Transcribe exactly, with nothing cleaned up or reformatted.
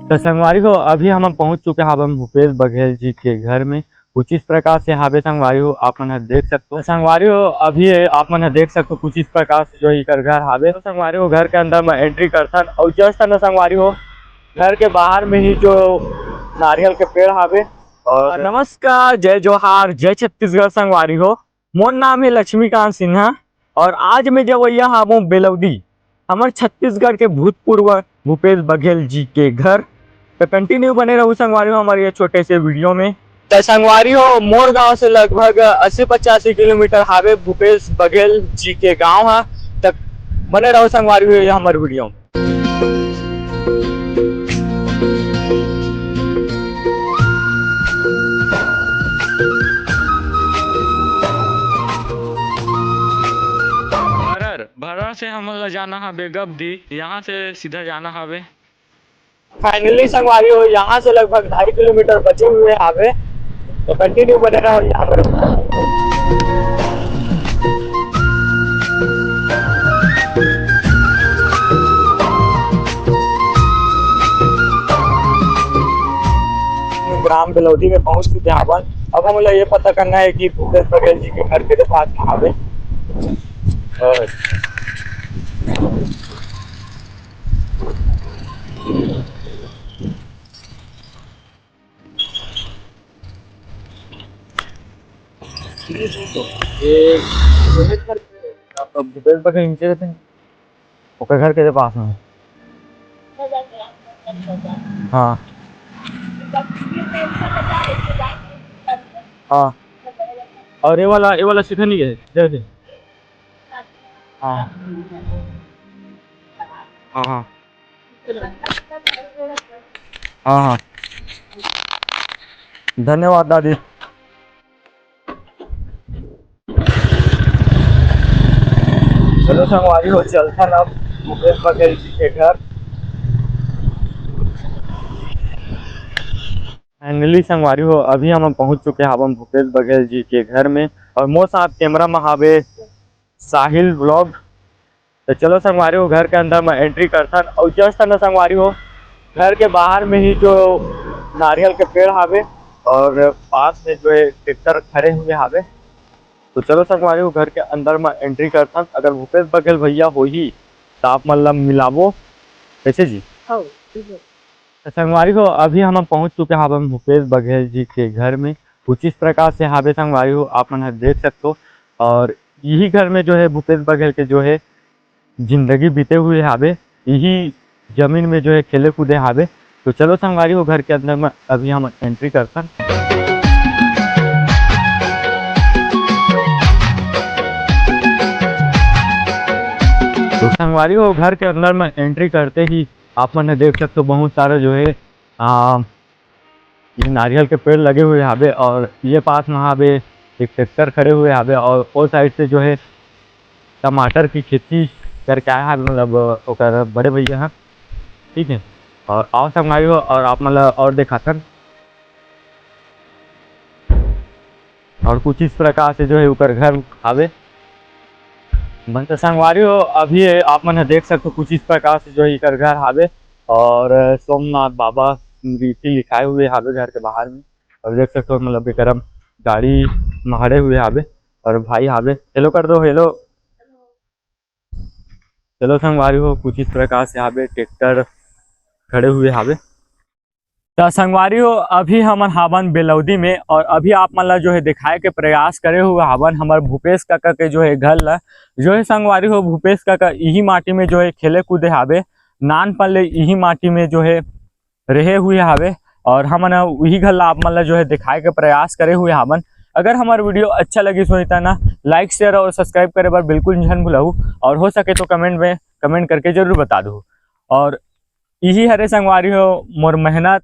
तो संगवारी हो, अभी हम पहुंच चुके हावन भूपेश बघेल जी के घर में। कुछ इस प्रकार से हावे संगवारी हो, आप मन ह देख सकते हो। तो संगवारी हो, अभी आप मन ह देख सकते हो, कुछ इस प्रकार से जो इकर घर हावे। तो संगवारी हो, घर के अंदर में एंट्री करथन और जस्ट न संगवारी हो, घर के बाहर में ही जो नारियल के पेड़ हावे। और नमस्कार, जय जोहार, जय छत्तीसगढ़ संगवारी हो। मोर नाम है लक्ष्मीकांत सिन्हा और आज मैं जवैया हावों बेलौदी, हमर छत्तीसगढ़ के भूतपूर्व भूपेश बघेल जी के घर। तो कंटिन्यू बने रहू संगवारी हो हमारे ये छोटे से वीडियो में। तो संगवारी हो, मोर गांव से लगभग अस्सी पचासी किलोमीटर हावे भूपेश बघेल जी के गांव हा। तक बने रहू संगवारी हो ये हमारे वीडियो में। भरर, भरर से हमन ला जाना हवे गबदी, यहाँ से सीधा जाना हवे। फाइनली संगवारी हो, यहाँ से लगभग ढाई किलोमीटर बचे हुए हावे, तो कंटिन्यू बने रहो यहाँ पर। ग्राम बेलौदी में पहुंच चुके हावन। अब हमन ला ये पता करना है कि भूपेश बघेल जी के घर के पास कहाँ हावे। और ये भूपेश बघेल नीचे रहते हैं, ओकर घर के पास में। हाँ। हाँ। और ये वाला, ये वाला सीधा नहीं है, जैसे। हाँ। हाँ, हाँ। हाँ, हाँ। धन्यवाद दादी। चलो संगवारी हो, चलथन अब भूपेश बघेल जी के घर। फाइनली संगवारी हो, अभी हम पहुंच चुके हावन भूपेश बघेल जी के घर में और मोर साथ कैमरा में हावे साहिल व्लॉग। तो चलो संगवारी हो, घर के अंदर में एंट्री करथन और जस्ट न संगवारी हो, घर के बाहर में ही जो नारियल के पेड़ हावे और पास में जो है ट्रैक्टर खड़े हुए हावे। तो चलो संगवारी हो, घर के अंदर में एंट्री करथन। अगर भूपेश बघेल भैया होही तो आप मन ला मिलाबो, कैसे जी? हाँ, ठीक है। तो संगवारी हो, अभी हम पहुंच चुके हावन भूपेश बघेल जी के घर में। कुछ इस प्रकार से हावे संगवारी हो, आप मन ह देख सकते हो। और यही घर में जो है भूपेश बघेल के जो है जिंदगी बीते हुए हावे, यही जमीन में जो है खेले कूदे हावे। तो चलो संगवारी हो, घर के अंदर में अभी हम एंट्री करथन। तो संगवारी हो, घर के अंदर में एंट्री करते ही आप मन ह देख सकते हो बहुत सारा जो है आ, ये नारियल के पेड़ लगे हुए हावे और ये पास में हावे एक ट्रैक्टर खड़े हुए हावे और ओ साइड से जो है टमाटर की खेती करके आया है, मतलब ओकर बड़े भैया हैं, ठीक है। और आओ संगवारी हो और आप मतलब और दिखाथन और कुछ इस प्रकार से जो है ऊपर घर हावे। मन तो संगवारी हो, अभी आप मन ह देख सकते हो कुछ इस प्रकार से जो है एकर घर हावे और सोमनाथ बाबा स्मृति लिखाए हुए हावे घर के बाहर में। और देख सकते हो मतलब एकरम गाड़ी महड़े हुए हावे और भाई हावे, हेलो कर दो, हेलो। चलो संगवारी हो, कुछ इस प्रकार से हावे ट्रैक्टर खड़े हुए हावे। त संगवारी हो, अभी हमन हावन बेलौदी में और अभी आप मन ला जो है दिखाए के प्रयास करे हुए हावन हमर भूपेश काका के जो है घर ला। जो है संगवारी हो, भूपेश काका इही माटी में जो है खेले कूदे हावे, नानपन ले इही माटी में जो है रहे हुए हावे और हमन ह उही घर ला आप मन ला जो है दिखाए के प्रयास करे हुए हावन। अगर हमार वीडियो अच्छा लगिस होही त ना लाइक, शेयर और सब्सक्राइब करे बर बिल्कुल झन भुलाहू और हो सके तो कमेंट में कमेंट करके जरूर बता दू। और इही हरे संगवारी हो मोर मेहनत